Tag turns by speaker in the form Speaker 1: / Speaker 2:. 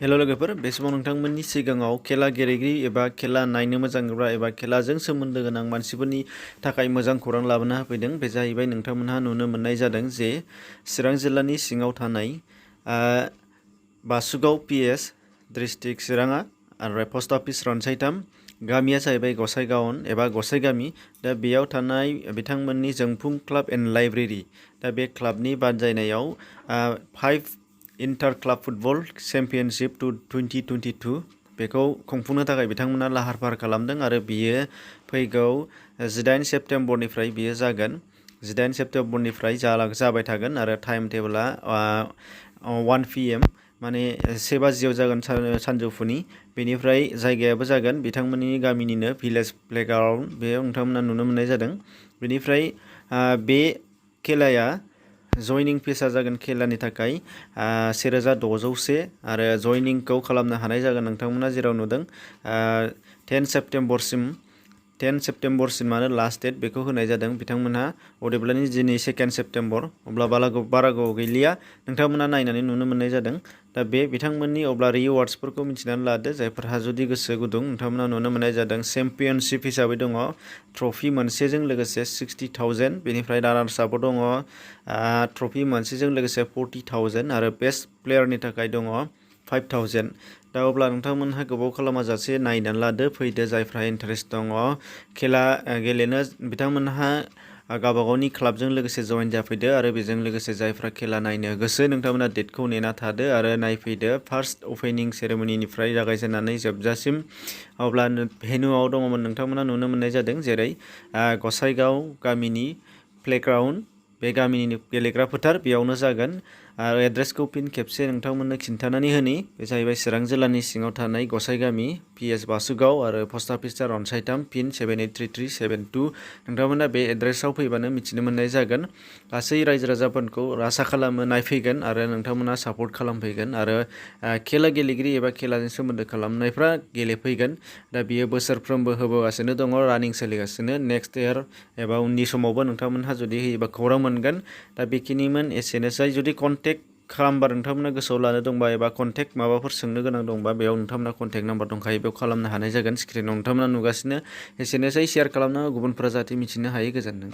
Speaker 1: Hello लोगोफोर, बे समाव नोंथांमोननि सिगाङाव खेला गेलेगिरि एबा खेला नायनो मोजां मोनग्रा एबा खेलाजों सोमोन्दो गोनां मानसिफोरनि थाखाय मोजां खौरां लाबोना होफैदों। बे जाहैबाय नोंथांमोनहा नुनो मोननाय जादों जे चिरां जिल्लानि सिङाव थानाय बासुगाव पिएस डिस्ट्रिक्ट चिराङा आरो पस्ट अफिस रनसायथाम, गामिया जाहैबाय गसाइगावन एबा गसाइ गामि। दा बेयाव थानाय बिथांमोननि जोंफुं क्लाब एन्ड लाइब्रेरि, दा बे क्लाबनि बानजायनायाव 5 इन्टार क्लाब फुटबल चेम्पियनशिप 2022 बेखौ खुंफुंनो थाखाय बिथांमोना लाहार फाहार खालामदों आरो बियो फैगौ 18 सेप्तेम्बरनिफ्राय बियो जागोन। 18 सेप्तेम्बरनिफ्राय जाबाय थागोन आरो टाइम टेबोला 1 PM माने 1 बाजियाव जागोन सानजौफुनि। बेनिफ्राय जायगायाबो जागोन बिथांमोननि गामिनिनो भिलेज प्लेग्राउन्ड, बेयाव नोंथांमोना नुनो मोननाय जादों। बेनिफ्राय बे खेलाया जयनिं फिसा जागोन खेलानि थाखाय 1601 आरो जयनिंखौ खालामनो हानाय जागोन नोंथांमोना जेराव नुदों 10 सेप्तेम्बरसिमानो लास्ट डेट बेखौ होनाय जादों बिथांमोनहा। अदेब्लानि दिनै 2 सेप्तेम्बर, अब्ला बारा गोबाव गैलिया नोंथांमोना नायनानै नुनो मोननाय जादों। दा बे बिथांमोननि अब्ला रिवार्ड्सफोरखौ मिथिनानै लादो, जायफोरहा जुदि गोसो गुदुं नोंथांमोना नुनो मोननाय जादों। चेम्पियनशिप हिसाबै दङ ट्रफि मोनसेजों लोगोसे 60,000, बेनिफ्राय रानार्स आपआव दङ ट्रफि मोनसेजों लोगोसे 40,000 आरो बेस्ट प्लेयारनि थाखाय दङ 5,000। दा अब्ला नोंथांमोनहा गोबाव खालामाजासे नायनानै लादो, फैदो जायफ्रा इन्टारेस्ट दङ खेला गेलेनो, बिथांमोनहा गावबागावनि क्लाबजों लोगोसे जइन जाफैदो आरो बेजों लोगोसे जायफ्रा खेला नायनो गोसो नोंथांमोना डेटखौ नेना थादो आरो नायफैदो। फार्स्ट अपेनिं सेरेमनिनिफ्राय जागायजेननानै जोबजासिम। अब्ला भेन्युआव दङमोन नोंथांमोना नुनो मोननाय जादों जेरै गसाइगाव गामिनि प्लेग्राउन्ड, बे गामिनि गेलेग्रा फोथार, बेयावनो जागोन। आरो एड्रेसखौ फिन खेबसे नोंथांमोननो खिन्थानानै होनि, बे जाहैबाय चिरां जिल्लानि सिङाव थानाय गसाइ गामि, PS बासुगाव आरो पस्ट अफिस रनसायथाम, पिन 783372। नोंथांमोना बे एड्रेसाव फैबानो मिथिनो मोननाय जागोन। गासै रायजो राजाफोरखौ आसा खालामो नायफैगोन आरो नोंथांमोना सापर्ट खालामफैगोन आरो खेला गेलेगिरि एबा खेलाजों सोमोन्दो खालामनायफ्रा गेलेफैगोन। दा बियो बोसोरफ्रोमबो होबोगासिनो दङ, रानिं सोलिगासिनो। नेक्स्ट इयार एबा उननि समावबो नोंथांमोनहा जुदि होयोबा खौरां मोनगोन। दा बेखिनिमोन, एसेनोसै। जुदि कन्टेक्ट खालामबा नोंथांमोना गोसोआव लानो दंबा एबा कन्टेक्ट माबाफोर सोंनो गोनां दंबा बेयाव नोंथांमोना कन्टेक्ट नाम्बार दंखायो, बेयाव खालामनो हानाय जागोन। स्क्रिनाव नोंथांमोना नुगासिनो। एसेनोसै, शेयार खालामना गुबुनफोरा जाहाथे मिथिनो हायो। गोजोन्थों।